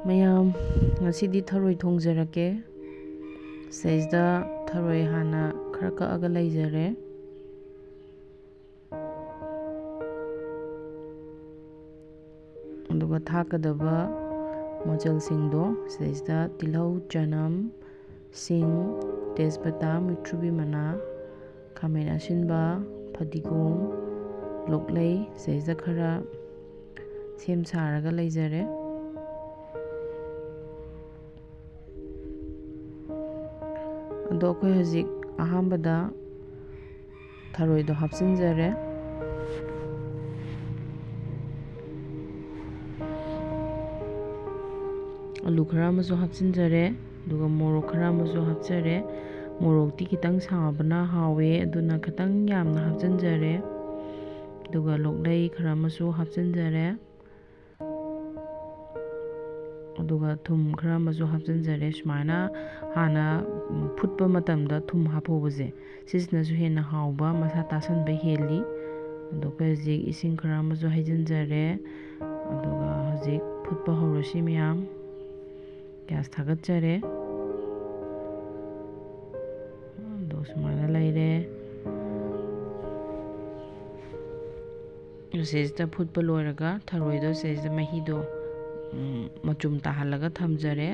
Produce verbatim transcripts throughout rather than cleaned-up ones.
ꯃꯌꯥꯝ, ꯉꯁꯤꯗꯤ ꯊꯔꯣꯏ ꯊꯣꯡꯖꯔꯛꯀꯦ꯫ ꯁꯤꯗꯩꯁꯤꯗ ꯊꯔꯣꯏ ꯍꯥꯟꯅ ꯈꯔ ꯀꯛꯑꯒ ꯂꯩꯖꯔꯦ꯫ ꯑꯗꯨꯒ ꯊꯥꯛꯀꯗꯕ ꯃꯆꯜꯁꯤꯡꯗꯣ ꯁꯤꯗꯩꯁꯤꯗ ꯇꯤꯜꯍꯧ, ꯆꯅꯝ, ꯁꯤꯡ, ꯇꯦꯖꯄꯇꯥ, ꯃꯨꯛꯊ꯭ꯔꯨꯕꯤ ꯃꯅꯥ, ꯈꯥꯃꯦꯟ ꯑꯁꯤꯟꯕ, ꯐꯗꯤꯒꯣꯝ, ꯂꯣꯛꯂꯩ ꯁꯤꯗꯩꯁꯤꯗ ꯈꯔ ꯁꯦꯝ ꯁꯥꯔꯒ ꯂꯩꯖꯔꯦ꯫ ꯑꯗꯣ ꯑꯩꯈꯣꯏ ꯍꯧꯖꯤꯛ ꯑꯍꯥꯟꯕꯗ ꯊꯔꯣꯏꯗꯣ ꯍꯥꯞꯆꯤꯟꯖꯔꯦ꯫ ꯑꯂꯨ ꯈꯔ ꯑꯃꯁꯨ ꯍꯥꯞꯆꯤꯟꯖꯔꯦ, ꯑꯗꯨꯒ ꯃꯣꯔꯣꯛ ꯈꯔ ꯑꯃꯁꯨ ꯍꯥꯞꯆꯔꯦ꯫ ꯃꯣꯔꯣꯛꯇꯤ ꯈꯤꯇꯪ ꯁꯥꯕꯅ ꯍꯥꯎꯋꯦ, ꯑꯗꯨꯅ ꯈꯤꯇꯪ ꯌꯥꯝꯅ ꯍꯥꯞꯆꯤꯟꯖꯔꯦ꯫ ꯑꯗꯨꯒ ꯂꯣꯛꯂꯩ ꯈꯔ ꯑꯃꯁꯨ ꯍꯥꯞꯆꯤꯟꯖꯔꯦ꯫ ꯑꯗꯨꯒ ꯊꯨꯝ ꯈꯔ ꯑꯃꯁꯨ ꯍꯥꯞꯆꯤꯟꯖꯔꯦ꯫ ꯁꯨꯃꯥꯏꯅ ꯍꯥꯟꯅ, ꯎꯝ, ꯐꯨꯠꯄ ꯃꯇꯝꯗ ꯊꯨꯝ ꯍꯥꯞꯍꯧꯕꯁꯦ, ꯁꯤꯁꯤꯅꯁꯨ ꯍꯦꯟꯅ ꯍꯥꯎꯕ, ꯃꯁꯥ ꯇꯥꯁꯟꯕ ꯍꯦꯜꯂꯤ꯫ ꯑꯗꯣ ꯑꯩꯈꯣꯏ ꯍꯧꯖꯤꯛ ꯏꯁꯤꯡ ꯈꯔ ꯑꯃꯁꯨ ꯍꯩꯖꯤꯟꯖꯔꯦ꯫ ꯑꯗꯨꯒ ꯍꯧꯖꯤꯛ ꯐꯨꯠꯄ ꯍꯧꯔꯁꯤ ꯃꯌꯥꯝ꯫ ꯒ꯭ꯌꯥꯁ ꯊꯥꯒꯠꯆꯔꯦ꯫ ꯑꯗꯣ ꯁꯨꯃꯥꯏꯅ ꯂꯩꯔꯦ꯫ ꯁꯤꯁꯤꯗ ꯐꯨꯠꯄ ꯂꯣꯏꯔꯒ ꯊꯔꯣꯏꯗꯣ ꯁꯤꯁꯤꯗ ꯃꯍꯤꯗꯣ, ꯎꯝ, ꯃꯆꯨꯝ ꯇꯥꯍꯜꯂꯒ ꯊꯝꯖꯔꯦ꯫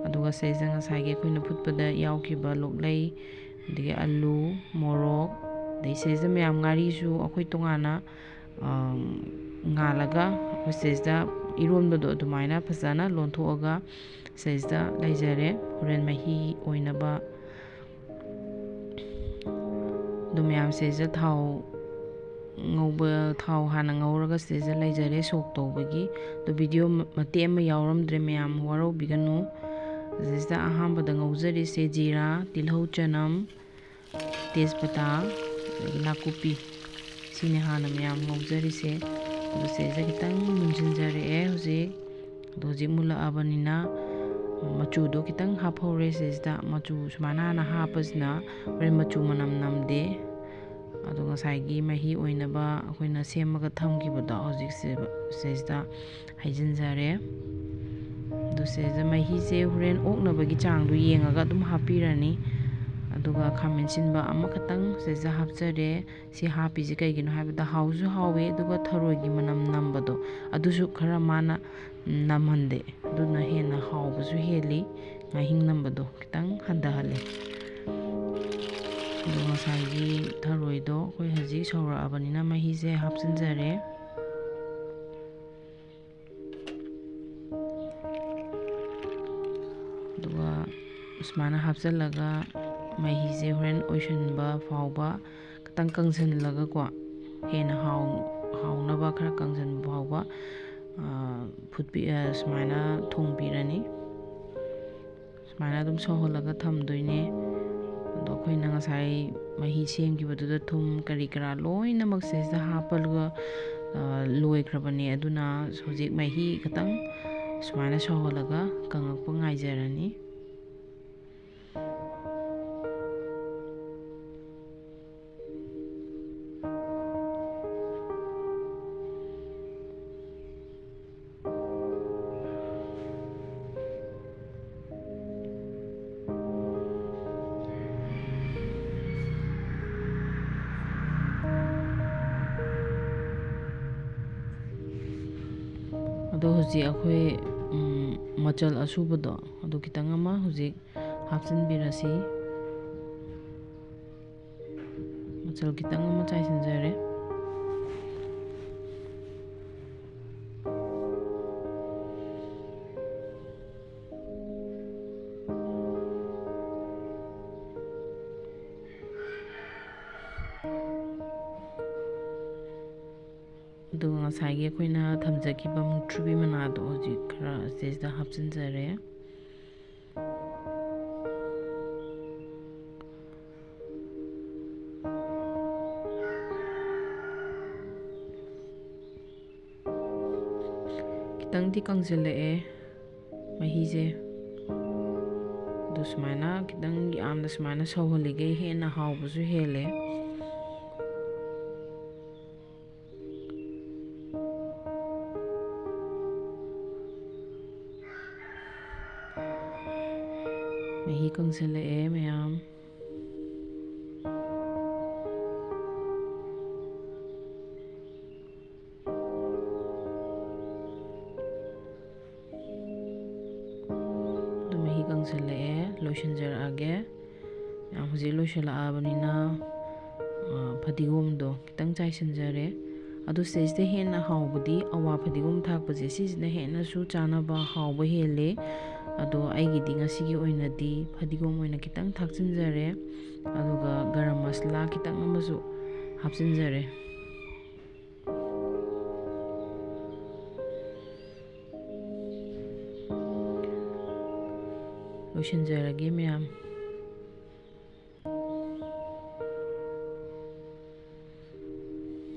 ꯑꯗꯨꯒ ꯁꯤꯁꯤꯗ ꯉꯁꯥꯏꯒꯤ ꯑꯩꯈꯣꯏꯅ ꯐꯨꯠꯄꯗ ꯌꯥꯎꯈꯤꯕ ꯂꯣꯛꯂꯩ, ꯑꯗꯒꯤ ꯑꯂꯨ, ꯃꯣꯔꯣꯛ, ꯑꯗꯩ ꯁꯤꯁꯤꯗ ꯃꯌꯥꯝ ꯉꯥꯔꯤꯁꯨ ꯑꯩꯈꯣꯏ ꯇꯣꯉꯥꯟꯅ, ꯑꯝ, ꯉꯥꯜꯂꯒ ꯑꯩꯈꯣꯏ ꯁꯤꯁꯤꯗ ꯏꯔꯣꯟꯕꯗꯣ ꯑꯗꯨꯃꯥꯏꯅ ꯐꯖꯅ ꯂꯣꯟꯊꯣꯛꯑꯒ ꯁꯤꯁꯤꯗ ꯂꯩꯖꯔꯦ꯫ ꯍꯣꯔꯦꯟ ꯃꯍꯤ ꯑꯣꯏꯅꯕ ꯑꯗꯨ ꯃꯌꯥꯝ ꯁꯤꯗꯩꯁꯤꯗ ꯊꯥꯎ ꯉꯧꯕ, ꯊꯥꯎ ꯍꯥꯟꯅ ꯉꯧꯔꯒ ꯁꯤꯗꯩꯁꯤꯗ ꯂꯩꯖꯔꯦ ꯁꯣꯛ ꯇꯧꯕꯒꯤ꯫ ꯑꯗꯨ ꯚꯤꯗꯤꯑꯣ ꯃ-, ꯃꯇꯦꯛ ꯑꯃ ꯌꯥꯎꯔꯝꯗ꯭ꯔꯦ, ꯃꯌꯥꯝ ꯋꯥꯔꯧꯕꯤꯒꯅꯨ꯫ ꯁꯤꯗꯩꯁꯤꯗ ꯑꯍꯥꯟꯕꯗ ꯉꯧꯖꯔꯤꯁꯦ ꯖꯤꯔꯥ, ꯇꯤꯜꯍꯧ, ꯆꯅꯝ, ꯇꯦꯖꯄꯇꯥ, ꯑꯗꯒꯤ ꯅꯥꯀꯨꯞꯄꯤ, ꯁꯤꯅꯤ ꯍꯥꯟꯅ ꯃꯌꯥꯝ ꯉꯧꯖꯔꯤꯁꯦ꯫ ꯑꯗꯨ ꯁꯤꯗꯩꯁꯤꯗ ꯈꯤꯇꯪ ꯃꯨꯟꯁꯤꯟꯖꯔꯛꯑꯦ ꯍꯧꯖꯤꯛ꯫ ꯑꯗꯣ ꯍꯧꯖꯤꯛ ꯃꯨꯜꯂꯛꯑꯕꯅꯤꯅ ꯃꯆꯨꯗꯣ ꯈꯤꯇꯪ ꯍꯥꯞꯍꯧꯔꯦ ꯁꯤꯁꯤꯗ꯫ ꯃꯆꯨ ꯁꯨꯃꯥꯏꯅ ꯍꯥꯟꯅ ꯍꯥꯞꯄꯁꯤꯅ ꯍꯣꯔꯦꯟ ꯃꯆꯨ ꯃꯅꯝ ꯅꯝꯗꯦ꯫ ꯑꯗꯣ ꯉꯁꯥꯏꯒꯤ ꯃꯍꯤ ꯑꯣꯏꯅꯕ ꯑꯩꯈꯣꯏꯅ ꯁꯦꯝꯃꯒ ꯊꯝꯈꯤꯕꯗꯣ ꯍꯧꯖꯤꯛꯁꯦ ꯁꯤꯁꯤꯗ ꯍꯩꯖꯤꯟꯖꯔꯦ꯫ ꯑꯗꯨ ꯁꯤꯗꯩꯗ ꯃꯍꯤꯁꯦ ꯍꯣꯔꯦꯟ ꯑꯣꯛꯅꯕꯒꯤ ꯆꯥꯡꯗꯣ ꯌꯦꯡꯉꯒ ꯑꯗꯨꯝ ꯍꯥꯞꯄꯤꯔꯅꯤ꯫ ꯑꯗꯨꯒ ꯈꯥꯃꯦꯟ ꯑꯁꯤꯟꯕ ꯑꯃꯈꯛꯇꯪ ꯁꯤꯗꯩꯗ ꯍꯥꯞꯆꯔꯦ꯫ ꯁꯤ ꯍꯥꯞꯄꯤꯁꯦ ꯀꯩꯒꯤꯅꯣ ꯍꯥꯏꯕꯗ ꯍꯥꯎꯁꯨ ꯍꯥꯎꯋꯦ, ꯑꯗꯨꯒ ꯊꯔꯣꯏꯒꯤ ꯃꯅꯝ ꯅꯝꯕꯗꯣ ꯑꯗꯨꯁꯨ ꯈꯔ ꯃꯥꯅ ꯅꯝꯍꯟꯗꯦ, ꯑꯗꯨꯅ ꯍꯦꯟꯅ ꯍꯥꯎꯕꯁꯨ ꯍꯦꯜꯂꯤ꯫ ꯉꯥꯍꯤꯡ ꯅꯝꯕꯗꯣ ꯈꯤꯇꯪ ꯍꯟꯊꯍꯜꯂꯦ꯫ ꯑꯗꯣ ꯉꯁꯥꯏꯒꯤ ꯊꯔꯣꯏꯗꯣ ꯑꯩꯈꯣꯏ ꯍꯧꯖꯤꯛ ꯁꯧꯔꯛꯑꯕꯅꯤꯅ ꯃꯍꯤꯁꯦ ꯍꯥꯞꯆꯤꯟꯖꯔꯦ꯫ ꯑꯗꯨꯒ ꯁꯨꯃꯥꯏꯅ ꯍꯥꯞꯆꯤꯜꯂꯒ ꯃꯍꯤꯁꯦ ꯍꯣꯔꯦꯟ ꯑꯣꯏꯁꯤꯟꯕ ꯐꯥꯎꯕ ꯈꯤꯇꯪ ꯀꯪꯁꯤꯜꯂꯒꯀꯣ, ꯍꯦꯟꯅ ꯍꯥꯎ-, ꯍꯥꯎꯅꯕ ꯈꯔ ꯀꯪꯁꯤꯟꯕ ꯐꯥꯎꯕ, ꯑ, ꯐꯨꯠꯄꯤ-, ꯑ, ꯁꯨꯃꯥꯏꯅ ꯊꯣꯡꯕꯤꯔꯅꯤ꯫ ꯁꯨꯃꯥꯏꯅ ꯑꯗꯨꯝ ꯁꯧꯍꯜꯂꯒ ꯊꯝꯗꯣꯏꯅꯦ꯫ ꯑꯗꯣ ꯑꯩꯈꯣꯏꯅ ꯉꯁꯥꯏ ꯃꯍꯤ ꯁꯦꯝꯈꯤꯕꯗꯨꯗ ꯊꯨꯝ ꯀꯔꯤ ꯀꯔꯥ ꯂꯣꯏꯅꯃꯛ ꯁꯤꯗꯩꯁꯤꯗ ꯍꯥꯞꯄꯒ, ꯑ, ꯂꯣꯏꯈ꯭ꯔꯕꯅꯦ꯫ ꯑꯗꯨꯅ ꯍꯧꯖꯤꯛ ꯃꯍꯤ ꯈꯤꯇꯪ ꯁꯨꯃꯥꯏꯅ ꯁꯧꯍꯜꯂꯒ ꯀꯪꯉꯛꯄ ꯉꯥꯏꯖꯔꯅꯤ꯫ ꯑꯗꯣ ꯍꯧꯖꯤꯛ ꯑꯩꯈꯣꯏ, ꯎꯝ, ꯃꯆꯜ ꯑꯁꯨꯕꯗꯣ ꯑꯗꯨ ꯈꯤꯇꯪ ꯑꯃ ꯍꯧꯖꯤꯛ ꯍꯥꯞꯆꯤꯟꯕꯤꯔꯁꯤ꯫ ꯃꯆꯜ ꯈꯤꯇꯪ ꯑꯃ ꯆꯥꯏꯁꯤꯟꯖꯔꯦ꯫ ꯑꯗꯨꯒ ꯉꯁꯥꯏꯒꯤ ꯑꯩꯈꯣꯏꯅ ꯊꯝꯖꯈꯤꯕ ꯃꯨꯛꯊ꯭ꯔꯨꯕꯤ ꯃꯅꯥꯗꯣ ꯍꯧꯖꯤꯛ ꯈꯔ ꯑꯁꯤꯗꯩꯁꯤꯗ ꯍꯥꯞꯆꯤꯟꯖꯔꯦ꯫ ꯈꯤꯇꯪꯗꯤ ꯀꯪꯁꯤꯜꯂꯛꯑꯦ ꯃꯍꯤꯁꯦ꯫ ꯑꯗꯣ ꯁꯨꯃꯥꯏꯅ ꯈꯤꯇꯪ ꯌꯥꯝꯅ ꯁꯨꯃꯥꯏꯅ ꯁꯧꯍꯜꯂꯤꯈꯩ ꯍꯦꯟꯅ ꯍꯥꯎꯕꯁꯨ ꯍꯦꯜꯂꯦ꯫ ꯃꯍꯤ ꯀꯪꯁꯤꯜꯂꯛꯑꯦ ꯃꯌꯥꯝ꯫ ꯑꯗꯨ ꯃꯍꯤ ꯀꯪꯁꯤꯜꯂꯛꯑꯦ, ꯂꯣꯏꯁꯤꯟꯖꯔꯛꯑꯒꯦ꯫ ꯃꯌꯥꯝ ꯍꯧꯖꯤꯛ ꯂꯣꯏꯁꯤꯜꯂꯛꯑꯕꯅꯤꯅ, ꯑ, ꯐꯗꯤꯒꯣꯝꯗꯣ ꯈꯤꯇꯪ ꯆꯥꯏꯁꯤꯟꯖꯔꯦ꯫ ꯑꯗꯣ ꯁꯤꯗꯩꯁꯤꯗ ꯍꯦꯟꯅ ꯍꯥꯎꯕꯗꯤ ꯑꯋꯥ ꯐꯗꯤꯒꯣꯝ ꯊꯥꯛꯄꯁꯦ, ꯁꯤꯁꯤꯅ ꯍꯦꯟꯅꯁꯨ ꯆꯥꯅꯕ ꯍꯥꯎꯕ ꯍꯦꯜꯂꯦ꯫ ꯑꯗꯣ ꯑꯩꯒꯤꯗꯤ ꯉꯁꯤꯒꯤ ꯑꯣꯏꯅꯗꯤ ꯐꯗꯤꯒꯣꯝ ꯑꯣꯏꯅ ꯈꯤꯇꯪ ꯊꯥꯛꯆꯤꯟꯖꯔꯦ, ꯑꯗꯨꯒ ꯒꯔꯝ ꯃꯁꯂꯥ ꯈꯤꯇꯪ ꯑꯃꯁꯨ ꯍꯥꯞꯆꯤꯟꯖꯔꯦ꯫ ꯂꯣꯏꯁꯤꯟꯖꯔꯒꯦ ꯃꯌꯥꯝ꯫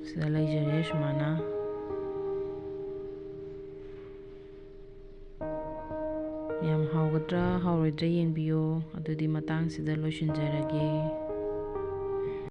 ꯁꯤꯗ ꯂꯩꯖꯔꯦ ꯁꯨꯃꯥꯏꯅ꯫ ꯌꯥꯝ ꯍꯥꯎꯒꯗ꯭ꯔꯥ ꯍꯥꯎꯔꯣꯏꯗ꯭ꯔꯥ ꯌꯦꯡꯕꯤꯌꯣ꯫ ꯑꯗꯨꯗꯤ ꯃꯇꯥꯡꯁꯤꯗ ꯂꯣꯏꯁꯤꯟꯖꯔꯒꯦ꯫